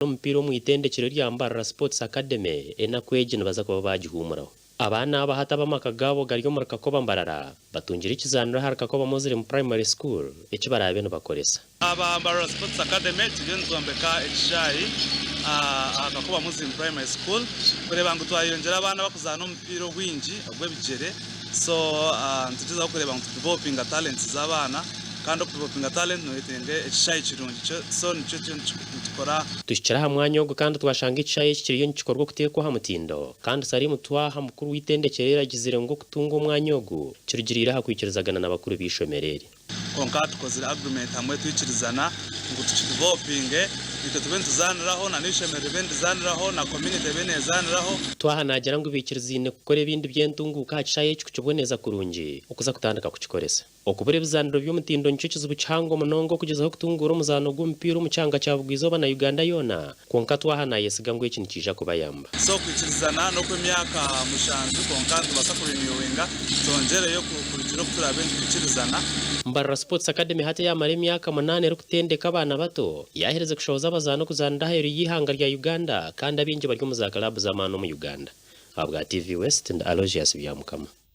Omupiira omu itendekyero rya Mbarara Sports Academy enaku egi nibaza kuba baagihuumuraho. Abaana aba hati ab'amaka gaabo gari omuri Kakoba Mbarara batungire ekizaaniro ahari Kakoba Muslim Primary School eki baraabe nibakoresa. Aba Mbarara Sports Academy turiyo nitwombeka ekishaayi aha Kakoba Muslim Primary School kureeba ngu twayongyera abaana abakuzaana omupiira obwingi ogw'ebigyere so nitugyezaho kureeba ngu tudevelopinga talents z'abaana. Kandi okudevelopinga talent noyetenga ekishaayi kirungi so nikyo turiyo nitukora. Tuhikire aha mwanya ogu kandi twashanga ekishaayi eki kiriyo nikikorwa okuteekwa aha mutindo kandi Salim Twaha mukuru w'eitendekyero eri agizire ngu okutunga omwanya ogu kirugiriire aha kwikirizagana na bakuru b'eishomero eri. Kwonka tukozire agreement hamwe twikirizana ngu tukidevelopinge itwe tube nituzaaniraho na n'eishomero ribe nirizaaniraho na community ebe neezaaniraho. Twaha naagira ngu baikirizaine kukora ebindi by'entunguuka aha kishaayi eki kukiboneza kurungi okuza kutandika kukikoresa. Okubura ebizaaniro by'omutindo nikyo kizibu kihango munonga okugyezaho kutunguura omuzaano gw'omupiira omu kyanga kya Bugwizooba na Uganda yoona, kwonka Twaha nayesiga ngu eki nikiija kubayamba. So okwikirizana n'okw'emyaka mushanju kwonka nitubaasa kurenewinga twongyereyo kurugiirira oku turaabe nitwikirizana. Mbarara Sports Academy hati yaamara emyaka munaana erikutendeka abaana bato, yaaherize kushohoza abazaani okuzaanira aheeru y'eihanga rya Uganda kandi abaingi bari omu za club z'amaani omu Uganda. Ahabwa TV West, ndi Aloysius Byamukama.